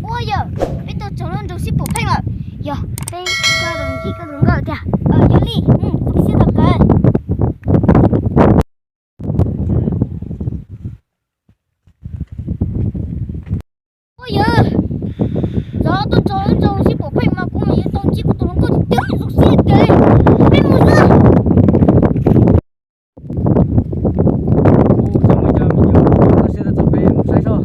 Ua yog peb tuaj txog lub nroog Xib Pum Pheej lawm, yog peb koj los ntsib koj tus hluas nkauj tiag. Yog li, xiab tau kawg. Ua yog, txog tuaj txog lub nroog Xib Pum Pheej mas kuv mas yuav tau ntsib kuv tus hluas nkauj tiag tiag, zoo siab tiag. Peb mus xwb. Kuv coj mus cov me nyuam toj siab txog pem mus saib soj.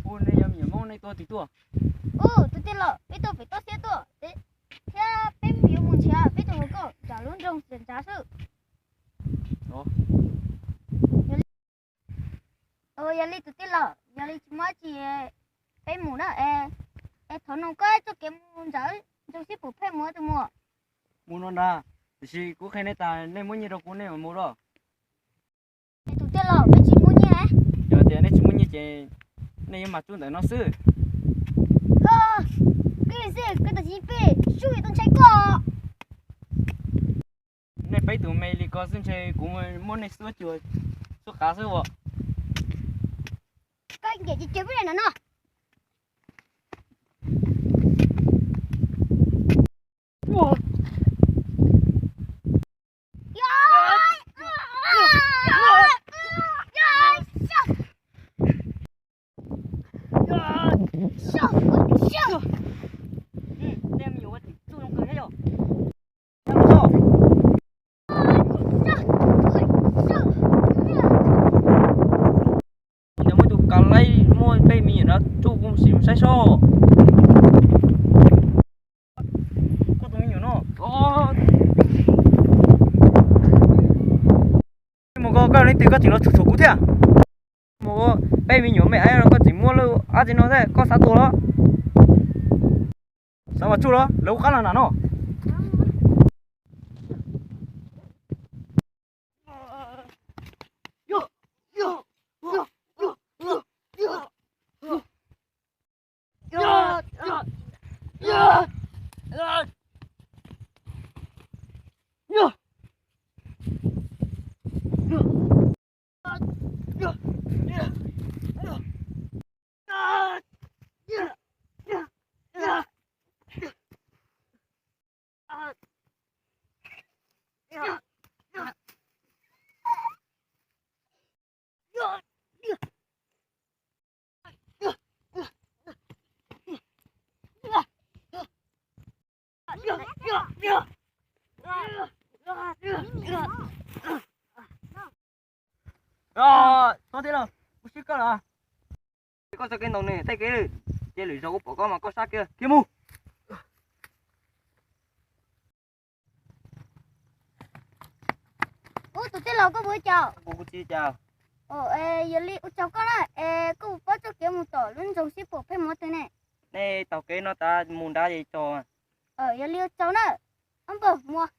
Ua nej yog me nyuam Hmoob nej tuaj twg tuaj? Tus tij laug, peb tuaj pem toj siab tuaj, thiab peb yuav mus nrhiav peb tus hluas nkauj nram lub nroog txawm nrad xwb. Yog li tus tij laug, yog li tsis muaj dab tsi, peb mus na. Es thov nug koj txoj kev mus nram nroog Xib Pum Pheej mus tus muam. Mus no ntag, tiam sis kuv qhia nej tas nej muab nyiaj rau kuv nej mam mus los. Tus tij laug, peb tsis muaj nyiaj. Yog tias nej tsis muaj nyiaj ces nej yuav mag tsuj ntawm no xwb. Koj xwb, koj tus txiv pej xwb yuav tau ntshai koj. Nej peb tus me li ko xwb ntshe kuv muab nej xuab cua xuab qav xwb as. Koj ncaim ces cog peb no. Muab tus kav laib muab peb me nyuam no tsuj kuv sim saib soj. Koj tus me nyuam no, mus ko koj leej twg koj tseem los tshum tshum kuv thiab. Mus peb me nyuam me aiv no koj tseem muab lub ab tsi no thiab koj xav tuag los? Xav mas tsuj los lawv ua qab los nram no. Tij laug, kuv swb koj lawm. Koj txoj kev ntaus nws tej kev, ces lwm zaus kuv pom koj mas koj sab kiag kiag mus. Ub, tus tij laug koj puas ua cas? Kuv tsis ua cas. Yog li ua tsaug koj na, es koj puas paub txoj kev mus tom lub nroog Xib Pum Pheej mus twg ne? Nej taug kev no tas mus nrad es txog. Yog li ua tsaug na, ob npawg mus.